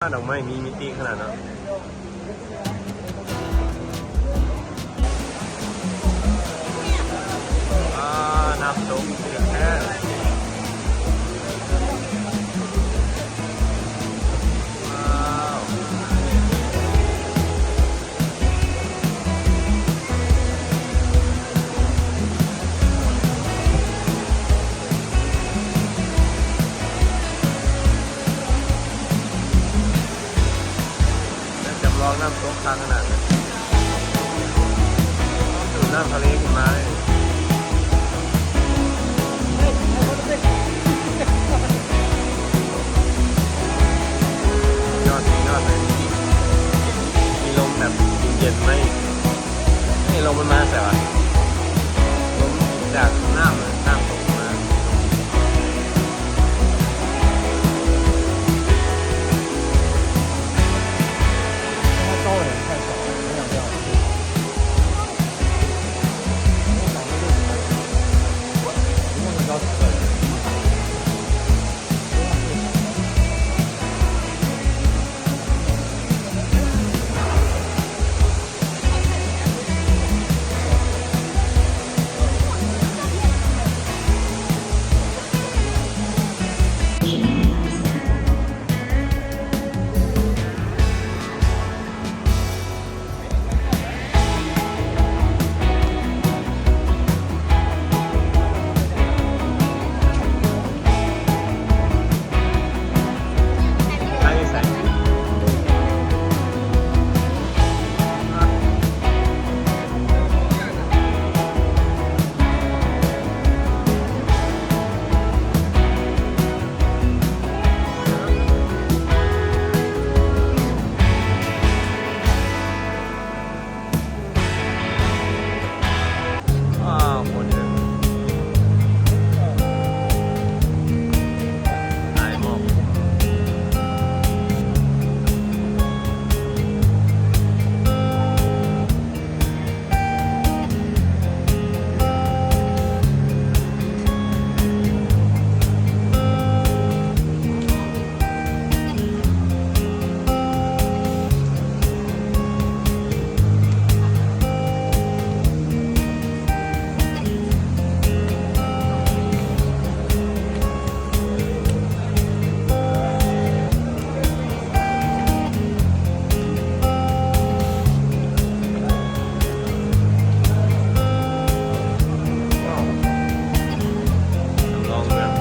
ດອກໄມ້ມີມິຕິຂະໜາດເນາະ. ອາ ນ້ຳຕົກເປັນແທ້. ວ້າວ. ແມ່ນຈຳລອງນ້ຳຕົກຄັກຂະໜາດເລີຍ. ດູດນ້ຳທະເລຂຶ້ນມາເລີຍ. ຍອດ ຍອດເລີຍ. ມີລົມແບບເຢັນໆມາອີກ. ນີ້ລົມມັນມາແຕ່ວ່າ ລົມຈາກນ້ຳ ນ້ຳຕົກມາ. ວ້າວ ຄົນເດີ ອາຍໝອກ. ລອງເມືອງ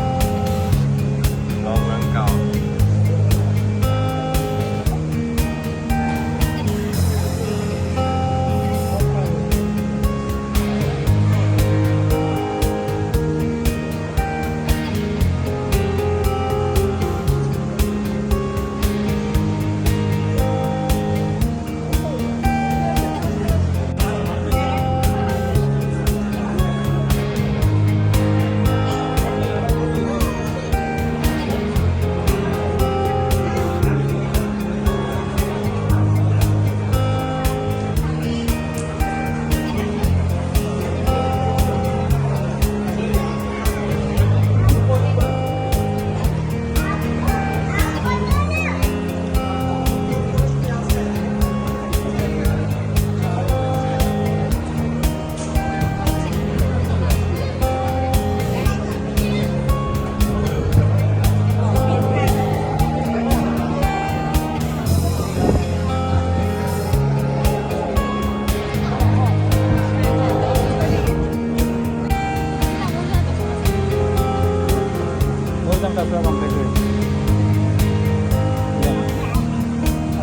ລອງເມືອງເກົ່າ.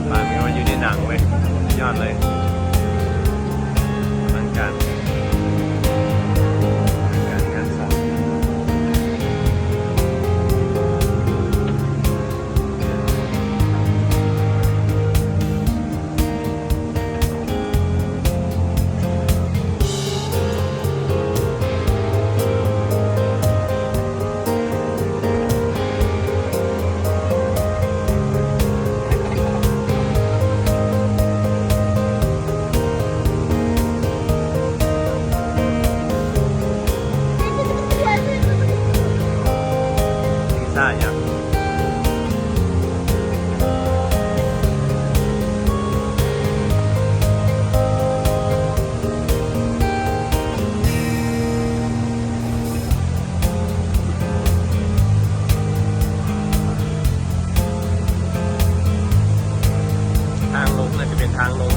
ປານນີ້ວ່າຢູ່ໃນໜັງເວີຍ ສຸດຍອດເລີຍ ອະລັງການ ອະລັງການງານສ້າງ. ໂ ທາງລົງ.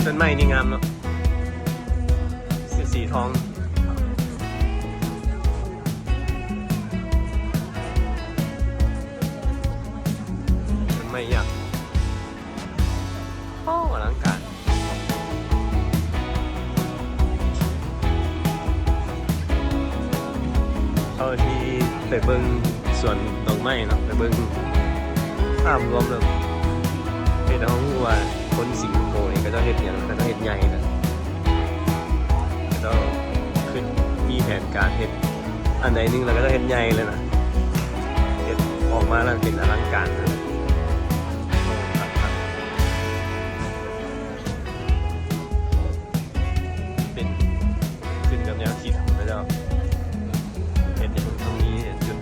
ຕົ້ນໄມ້ນີ້ງາມເນາະ ເສື້ອສີທອງ. ຕົ້ນໄມ້ຫຍັກ ໂອ້ ອະລັງການ. ເທົ່າທີ່ໄປເບິ່ງສວນດອກໄມ້ເນາະ ໄປເບິ່ງພາບລວມແລ້ວ ເຮັດໃຫ້ເຮົາຮູ້ວ່າຄົນສິງກະໂປນີ້ ເຂົາເຈົ້າເຮັດຫຍັງ ເຂົາເຈົ້າເຮັດໃຫຍ່ນະ ເຂົາເຈົ້າຄືມີແຜນການເຮັດອັນໃດໜຶ່ງ ແລ້ວເຂົາເຈົ້າເຮັດໃຫຍ່ເລີຍນະ ເຮັດອອກມາແລ້ວເປັນອະລັງການນະ. ໂອ້ ຄັກໆ. ເປັນຂຶ້ນກັບແນວຄິດຂອງເຂົາເຈົ້າ ເຮັດໃຫ້ເພິ່ນຕ້ອງມີຈຸດ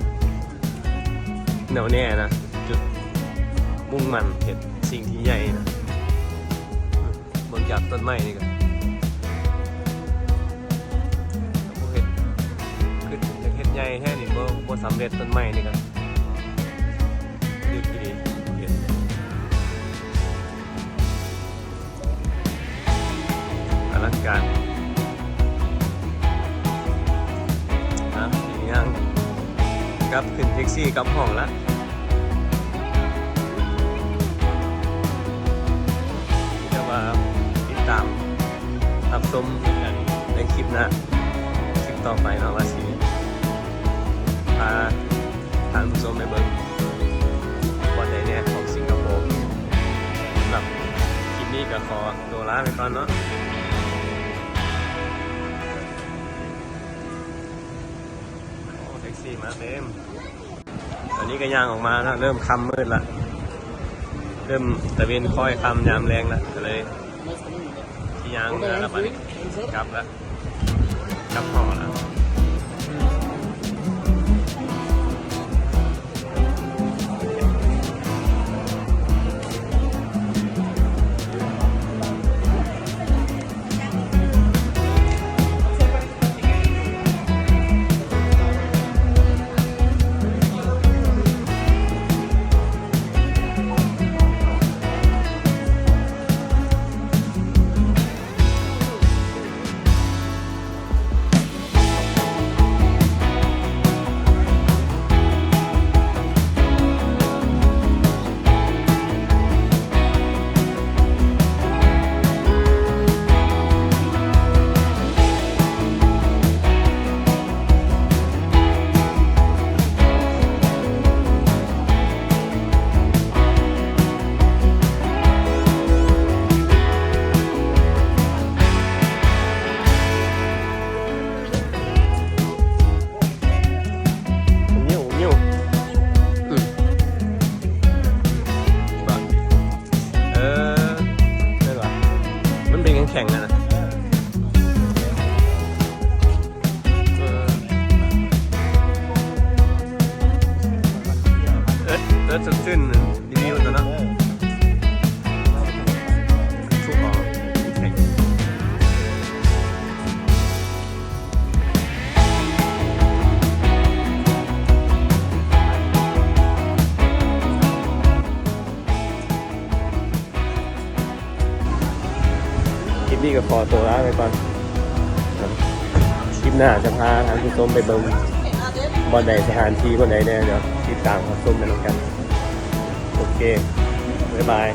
ແນ່ວແນ່ນະ ຈຸດມຸ່ງໝັ້ນເຮັດສິ່ງທີ່ໃຫຍ່ນະ. ເບິ່ງຈາກຕົ້ນໄມ້ນີ້ກໍບໍ່ເຮັດ ຄືຢາກເຮັດໃຫຍ່ແທ້ນີ້ ບໍ່ ບໍ່ສຳເລັດ. ຕົ້ນໄມ້ນີ້ກໍຄືອີ່ຫຼີ ເຮັດ ອະລັງການ. ອ່ະ ຍ່າງກັບຂຶ້ນແທັກຊີກັບຫ້ອງລະ ແຕ່ວ່າຕິດຕາມຮັບຊົມນຳກັນໃນຄລິບໜ້າ ຄລິບຕໍ່ໄປເນາະ ວ່າຊິພາທ່ານຜູ້ຊົມໄປເບິ່ງບ່ອນໃດແດ່ຂອງສິງກະໂປ. ສຳລັບຄລິບນີ້ກໍຂໍຕົວລາໄປກ່ອນເນາະ. ໂອ້ ແທັກຊີມາເຕັມ. ຕອນນີ້ກໍຍ່າງອອກມາແລ້ວ ເລີ່ມຄ່ຳມືດລະ ເລີ່ມຕາເວັນຄ້ອຍຄ່ຳຍາມແລງລະ ກໍເລີຍຊິຍ່າງເມືອລະ ບາດນີ້ກັບລະ ກັບຫ້ອງລະ. ມັນເປັນແຂງໆ ນະ. ເອີ ເອີ ເອີ ສົດຊື່ນ ດີໆ ຕົວເນາະ. ຄລິບນີ້ກໍຂໍຕົວລາໄປກ່ອນ. ຄລິບໜ້າຈະພາທ່ານຜູ້ຊົມໄປເບິ່ງບ່ອນໃດ ສະຖານທີ່ບ່ອນໃດແດ່ ດຽວຕິດຕາມຮັບຊົມໄປນຳກັນ. ໂອເຄ ບາຍບາຍ.